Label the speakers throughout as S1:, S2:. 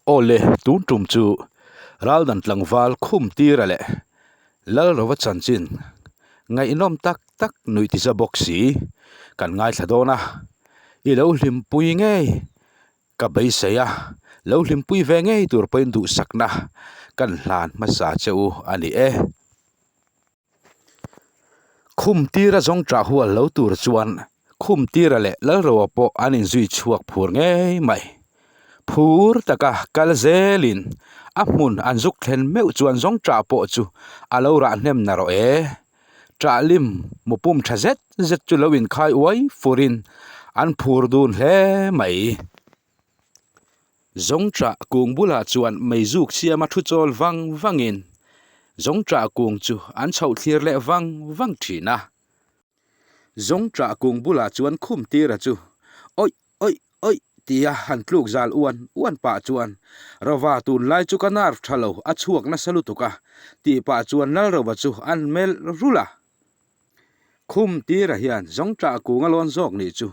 S1: Aw le, tun tum chu Raldan tlangval Khumtira leh Lalrova chanchin ngaihnawm tak tak nuih ti za bawk si kan ngaithla dawn a, i lo hlimpui ngei ka beisei a, lo hlimpui ve ngei tur pawhin duhsakna kan hlan hmasa che u a ni e. Khum tira zawng ṭah hual lo tur chuan khum tira leh Lalroa pawh an inzui chhuak phur ngei mai. Phur taka kal zelin a hmun an zuk thlen meuh chuan zawng ṭah pawh chu a lo rah hnem na rawh e. Ṭah lim mu pum ṭha zet zet chu lo inkhai uai furin an phur dun hle mai. Zawngṭah kung bulah chuan meizuk siama thu chawl vang vangin zawngṭah kung chu an chhoh thlir leh vang vang ṭhin a. Zawngṭah kung bulah chuan khum tira chu awih awih awih tia han tluk zal uan uan pah chuan Rova tunlai chu ka nerve ṭha lo a chhuak nasa lutuk a tih pah chuan Lalrova chu an melh rulh a. Khum tira hian zawngṭah kung a lawn zawk nih chu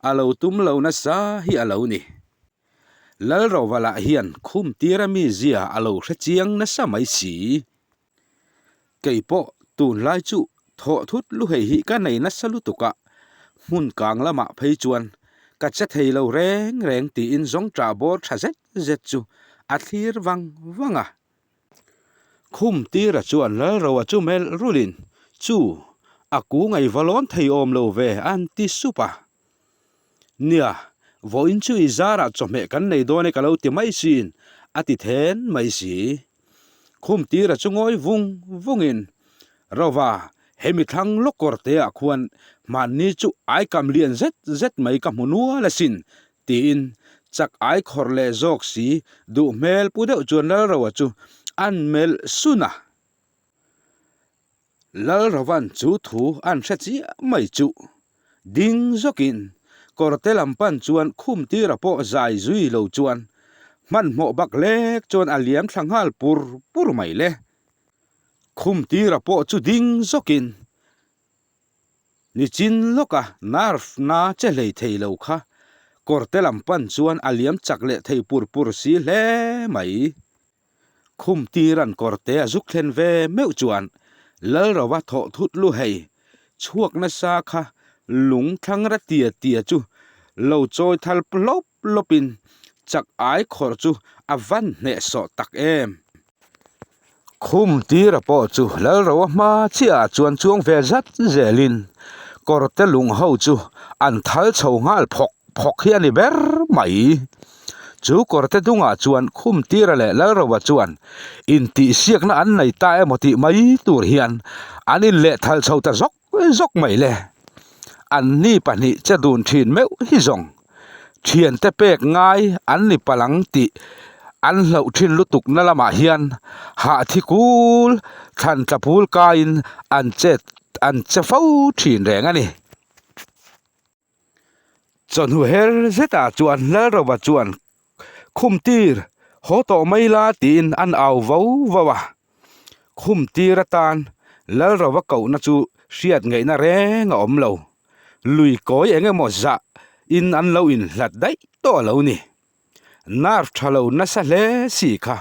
S1: a lo tum lo nasa hi a lo ni. Lalrova lah hian khum tira mi zia a lo hre chiang nasa mai si. Kei pawh tunlai chu thawh thut lu hei hi ka nei nasa lutuk a, hmun kang lamah phei chuan ka che thei lo reng reng tiin zawngṭah bawr ṭha zet zet chu a thlir vang vang a. Khum tira chuan Lalroa chu melh rulin, Chu, a kung ei va lawn thei awm lo ve, an ti sup a. Nia, vawiin chu i zarah chawhmeh kan nei dawn e ka lo ti mai sin, a ti then mai si. Khum tira chu ngawi vung vungin, Rova, hemi thlang lawk kawr teah khuan hmanni chu aikam lian zet zet mai ka hmu nual asin, Tiin chak ai khawrh leh zawk si duh hmel pu deuh chuan Lalroa chu an melh sun a. Lalrovan chu thu an hre chiah mai chuh. Ding zawkin kawrte lam pan chuan khum tira pawh zai zui lo chuan hmanhmawh bak lek chuan a liam thla nghal pur pur mai le. Khum tira pawh chu ding zawkin Nichin lawka nerve na che hlei thei lo kha kawrte lam pan chuan a liam chak leh thei pur pur si hle mai. Khum tiran kawrte a zuk thlen ve meuh chuan Lalrova thawh thut lu hei chhuak nasa kha lung thlangra tia tia chu lo chawi thal lawp lawpin chak ai khawrh chu a van hnehsawh tak em. Khum tira pawh chu Lalroa hma chiahah chuan chuang ve zat zelin kawrte lung ho chu an thal chho nghal phawk phawk hi a ni ber mai. Chu kawrte dungah chuan Khum tira leh Lalroa chuan intihsiakna an nei ta emaw tih mai tur hian an inlehthal chho ta zawk zawk mai le. Anni pahnih che dun thin meuh hi zawng. Thiante pek ngai an ni palh ang tih an hlauh thin lutuk na lamah hian hahthi kul thlan tla phul kaiin an chet an che fo thin reng a ni. Chawhnu her zetah chuan Lalrova chuan khum tir haw tawh mai la tiin an au vo vo a. Khum tir atan Lalrova kohna chu hriat ngaihna reng a awm lo. Lui kawi eng emaw zah in an lo inhlat daih tawh a lo ni. Nerve tha lo nasa hle si kha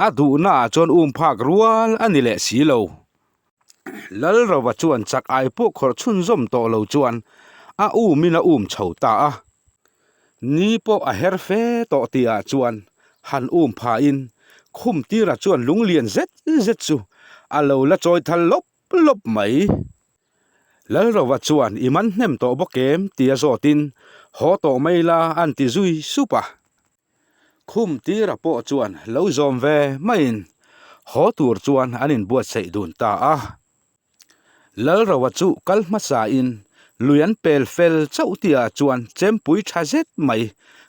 S1: a duhna ah chuan um phak rual a ni leh si lo. Lalrova chuan chak ai pawh khawrh chhunzawm tawh lo chuan a um in a um chho ta a. Ni pawh a her fe tawh tih ah chuan han um phah in khum tirah chuan lung lian zet zet chu a lo la chawi thal lawp lawp mai. Lalrova chuan i man hnem tawh bawk em tia zawtin haw tawh mai la an ti zui sup a. Khum tira pawh chuan lo zawm ve maiin haw tur chuan an inbuatsaih dun ta a. Lalrova chu kal hmasain lui an pel fel chauh tihah chuan chempui tha zet mai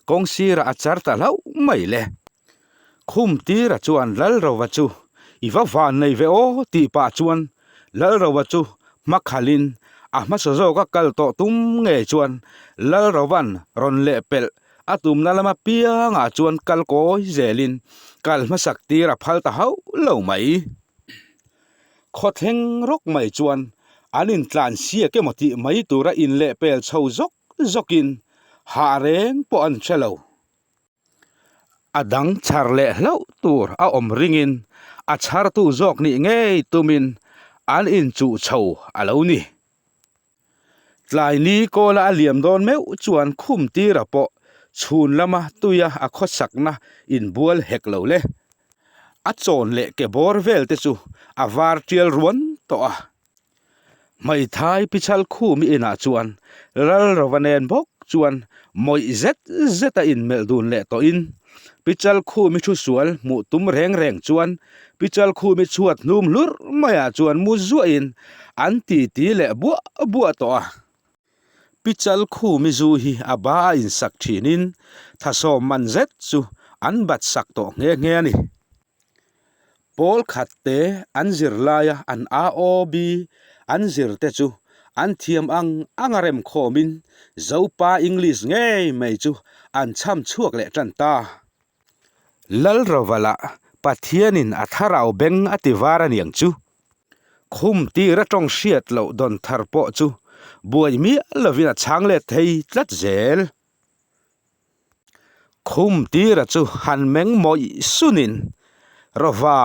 S1: kawng sirah a char ta hlauh mai le. Khum tira chuan Lalrova chu i va van nei ve aw tih pah chuan Lalrova chu hma khalhin a hmasa zawka kal tawh tum ngei chuan Lalrova'n rawn leh pelh a tumna lama piangah chuan kal kawi zelin kal hmasak tir a phal ta hauh lo mai. Khawthleng rawk mai chuan an intlan siak emaw tih mai tura inlehpel chho zawk zawkin hah reng pawh an hre lo. A dang chhar leh hlauh tur a awm ringin a chhartu zawk nih ngei tumin an inchuh chho a lo ni. Tlai ni kawla a liam dawn meuh chuan khum tira pawh chhun lama tuia a khawsakna inbual hek lo le. A chawn leh ke bawr vel te chu a var tial ruan tawh a. Hmeithai pichal khum i inah chuan Lalrova nen bawk chuan mawih zet zet a inmelh dun leh tawhin pichal khum i thu sual hmuh tum reng reng chuan pichal khum i chhuat hnum hlur maiah chuan mu zuahin an titi leh buah buah tawh a. Pichal khum i zu hi a ba a insak thinin thasawm man zet chu an bat sak tawh nghe nghe a ni. Pawl khat te an zir laia an AOB an zir te chu an thiam ang ang a rem khawmin Zopa English ngei mai chu an chham chhuak leh tan ta. Lalrovala Pathianin a thlarau beng a ti var a niang chu. Khum tir a tawng hriat loh dawn thar pawh chu buai miah lovin a chhang let thei tlat zel. Khum tira chu han meng mawih sunin, Rova,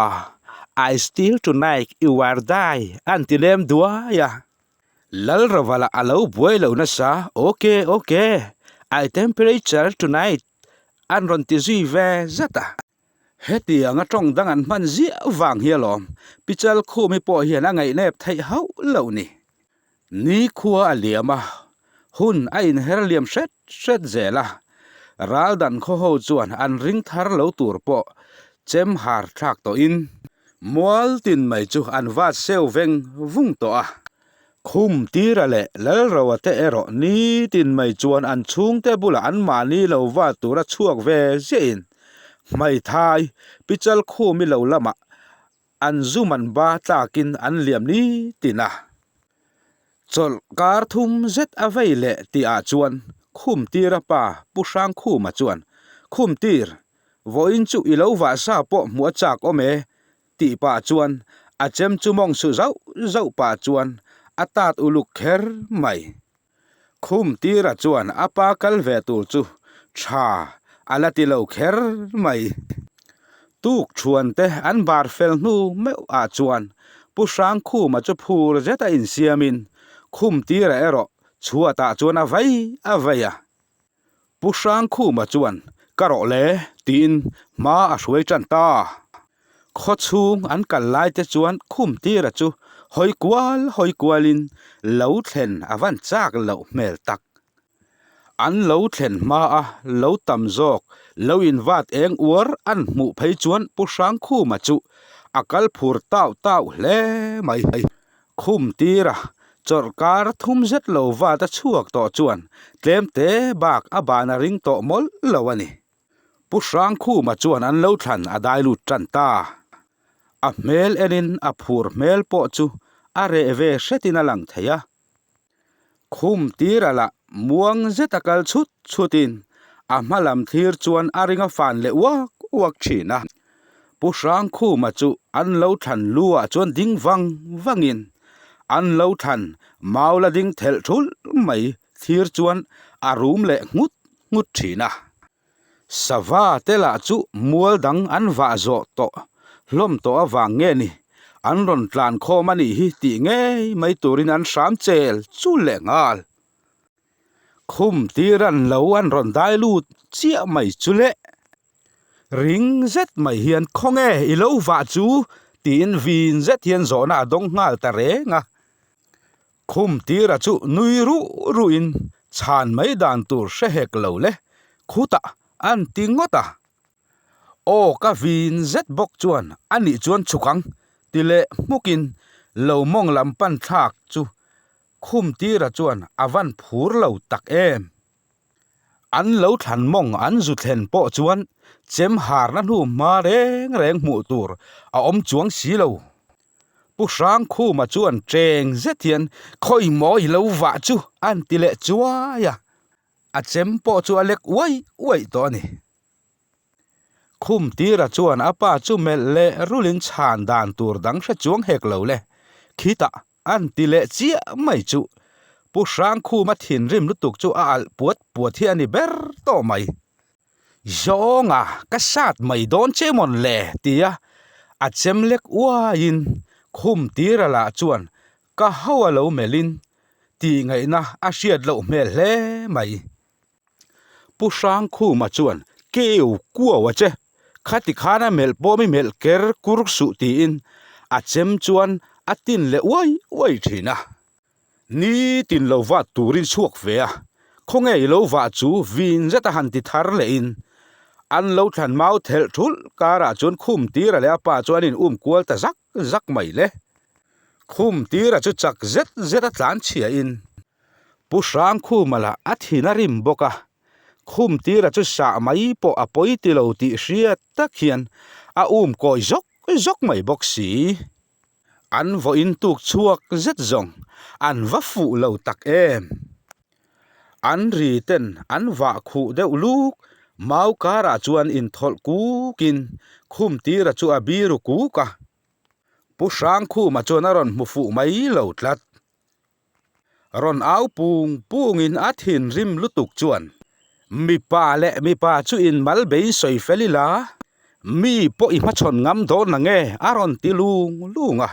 S1: I steal tonight, you are die, an ti lem duai a. Lalrova lah a lo buai lo nasa, Ok, ok, I temperature tonight, an rawn ti zui ve zat a. Hetianga tawng dang an hman ziah vang hi alawm, Pichal Khumi pawh hian a ngaihnep theih hauh loh ni. Nikhua a liam a, hun a inher liam hret hret zel a, ral dan khaw ho chuan an ring thar lo tur pawh chem har thlak tawhin mual tin mai chu an vat seu veng vung tawh a. Khum tira leh Lalroa te erawh nitin mai chuan an chhungte bulah an mahni lo vat tura chhuak ve ziahin hmeithai Pichal Khumi lo lamah an zum an ba tlakin an liam ni tin a. Chawlh kar thum zet a vei leh tih ah chuan Khumtira pa Pu Hrangkhuma chuan, Khumtir, vawiin chu i lo vah sa pawh hmuh a chak awm e tih pah chuan a chem chu mawng su zauh zauh pah chuan a tat uluk kher mai. Khumtira chuan a pa kal ve tur chu tha a la ti lo kher mai. Tuk chhuan te an bar fel hnu meuh ah chuan Pu Hrangkhuma chu phur zet a insiamin Khumtira erawh chhuat ah chuan a vai a vai a. Pu Hrangkhuma chuan ka rawh le tiin hma a hruai tan ta. Khaw chhung an kal lai te chuan Khumtira chu hawi kual hawi kualin lo thlen a van chak loh hmel tak. An lo thlen hma a lo tam zawk lo invat eng uar an hmuh phei chuan Pu Hrangkhuma chu a kal phur tau tau hle mai. Khumtira chawrhkar thum zet lo vat a chhuak tawh chuan tlemte bak a ban a ring tawh mawlh lo a ni. Pu Hrangkhuma chuan an lo thlan a dai lut tan ta. A hmel enin a phur hmel pawh chu a reh ve hretin a lang thei a. Khum tira lah muang zeta kal chhut chhutin a hma lam thlir chuan a ring a fan leh uak uak thin a. Pu Hrangkhuma chu an lo thlan lu ah chuan ding vang vangin an lo thlan mau la ding thelh thulh mai thlir chuan a rum leh nghut nghut thin a. Sava te lah chu mual dang an vah zawh tawh hlawm tawh avang nge ni, an rawn tlan khawm a nih hi tih ngei mai turin an hram chel chul leh nghal. Khum tir an lo an rawn dai lut chiah mai chu le. Ring zet mai hian khawnge i lo vah chu tiin vin zet hian zawhna a dawng nghal ta reng a. Khum tira chu nui ruh ruhin chhan mai dan tur hre hek lo le, khutah an ti ngawt a. Aw ka vin zet bawk chuan a nih chuan chhuk ang ti leh hmukin lo mawng lam pan thlak chu khum tira chuan a van phur lo tak em. An lo thlan mawng an zu thlen pawh chuan chem harna hnu hma reng reng hmuh tur a awm chuang si lo. Pu Hrangkhuma chuan cheng zet hian khawi mawi lo vah chu an ti leh chuai a, a chem pawh chu a lek uai uai tawh a ni. Khum tira chuan a pa chu melh leh rulin chhan dan tur dang hre chuang hek lo le, khitah an ti leh chiah mai chu Pu Hrangkhuma thinrim lutuk chu a alh puat puat hi a ni ber tawh mai. Zawnga ka sat mai dawn che mawn le tia a chem lek uaiin khum tira lah chuan ka ho a lo melhin tih ngaihna a hriat loh hmel hle mai. Pu Hrangkhuma chuan keu kuau a che, khati khan a melh pawh mi melh ker kur suh tiin a chem chuan a tin leh uai uai thin a. Nitin lo vat turin chhuak ve a, khawnge i lo vah chu vin zet a han ti thar lehin an lo thlan mau thelh thulh karah chuan khum tira leh a pa chu an in um kual ta zak zak mai le. Khum tira chu chak zet zet a tlan chhiahin Pu Hrangkhuma lah a thin a rim bawk a, khum tira chu sah mai pawh a pawi ti lo tih hriat tak hian a um kawi zawk zawk mai bawk si. An vawiin tuk chhuak zet zawng an va fuh lo tak em. An ri ten an vah khuh deuh luk mau karah chuan inthawlh kukin khum tira chu a biru kuk a. Pu Hrangkhuma chuan a rawn hmu fuh mai lo tlat. Rawn au pung pungin a thinrim lutuk chuan mipa leh mipa chu inmal bein sawi fel ila, mi pawh i hmachhawn ngam dawn na nge a rawn ti lung lung a.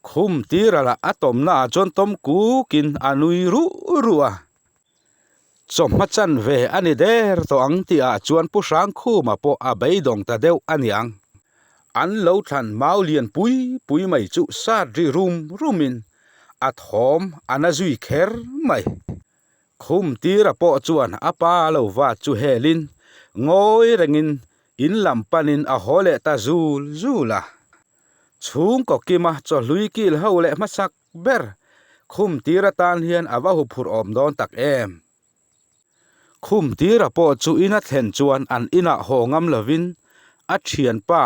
S1: Khum tira lah a tawmna ah chuan tawm kukin a nui ruh ruh a. Chawhma chan ve a ni der tawh ang tih ah chuan Pu Hrangkhuma pawh a beidawng ta deuh a niang. An lo thlan mau lian pui pui mai chu sat ri rum rumin a thawm a na zui kher mai. Khum tira pawh chuan a pa lo vat chu helin ngawi rengin in lam panin a haw leh ta zul zul a. Chhungkaw kima chawhlui kil ho leh hmasak ber khum tir atan hian a va huphurh awm dawn tak em. Khum tira pawh chu ina thlen chuan an inah haw ngam lovin a thianpa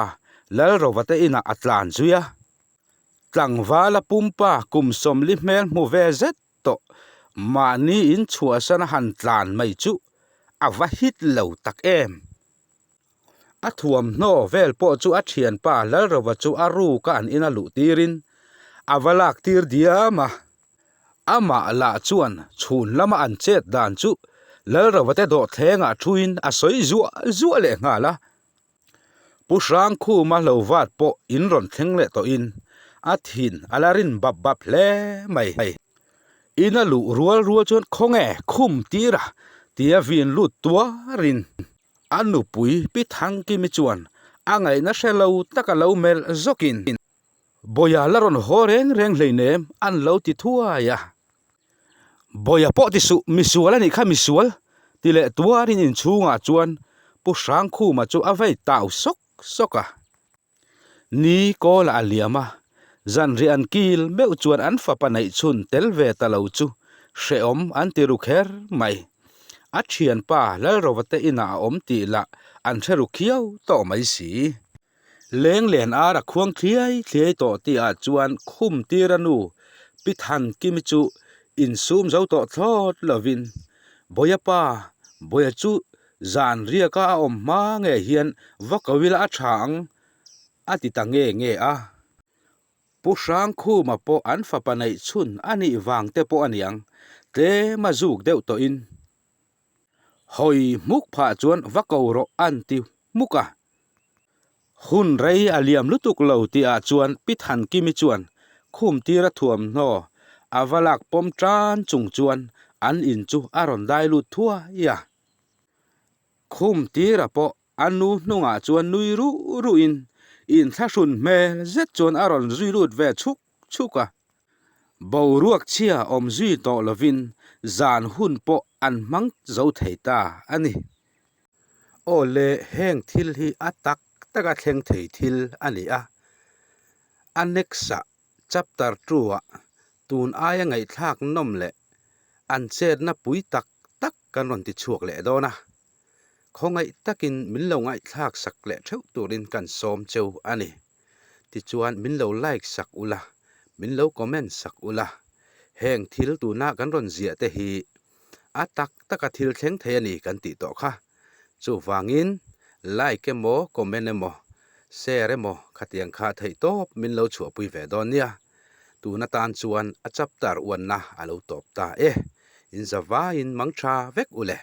S1: Lalrova te inah a tlan zui a. Tlangvala pumpa kum sawmli hmel hmu ve zet tawh mahni in chhuahsan a han tlan mai chu a va hit lo tak em. A thuamhnaw vel pawh chu a thianpa Lalrova chu a ruka an ina luh tirin a va lak tir diam a. Amah lah chuan chhun lama an chet dan chu Lalrova te dawhthlengah thuin a sawi zuah zuah leh nghal a. Pu Hrangkhuma lo vat pawh in rawn thleng leh tawhin a thin a la rin bap bap hle mai. Ina luh rual rual chuan khawnge khum tir a tia vin lut tuarin a nupui Pi Thangkimi chuan a ngaihna hre lo taka lo melh zawkin Bawia la rawn haw reng reng hleinem an lo ti thuai a. Bawia pawh ti suh, misual a nih kha misual, ti leh tuarin inchhungah chuan Pu Hrangkhuma chu a vei tau sawk sawk a. Ni kawlah a liam a, zanriah an kil meuh chuan an fapa neih chhun tel ve ta lo chu hrehawm an ti ru kher mai. A thianpa Lalrova te inah a awm tih lah an hre ru khiau tawh mai si. Leng len ar a khuang thliai thliai tawh tihah chuan khum tira nu Pi Thankimi chu insum zo tawh thlawt lovin Bawia pa, Bawia chu zan riaka a awm hma nge hian va ko ila a tha ang a ti ta nge nge a. Pu Hrangkhuma pawh an fapa neih chhun a nih vang te pawh a niang, tlem a zuk deuh tawhin Hawi hmuk phah chuan va ko rawh an ti hmuk a. Hun rei a liam lutuk lo tih ah chuan Pi Thankimi chuan khum tira thuamhnaw a va lak pawm tan chung chuan an in chu a rawn dai lut thuai a. Khum tira pawh a nu hnungah chuan nui ruh ruhin inthlahrun hmel zet chuan a rawn zui lut ve chhuk chhuk a. Boruak chhia awm zui tawh lovin zan hun pawh an hmang zo thei ta a ni. Aw le, heng thil hi a tak taka thleng thei thil a ni a. A next-ah chapter two-ah tun aia ngaihthlak nawm leh an chetna pui tak tak kan rawn ti chhuak leh dawn a. Khawngaih takin min lo ngaihthlak sak leh theuh turin kan sawm cheu a ni. Tichuan min lo like sak ula, min lo comment sak ula, heng thil tuna kan rawn ziah te hi a tak taka thil thleng thei a ni kan tih tawh kha. Chuvangin like emaw comment emaw share emaw khatiang kha theih tawp min lo chhuahpui ve dawn nia. Tun atan chuan a chapter uanna a lo tawp ta e. In zavaiin mang tha vek ule.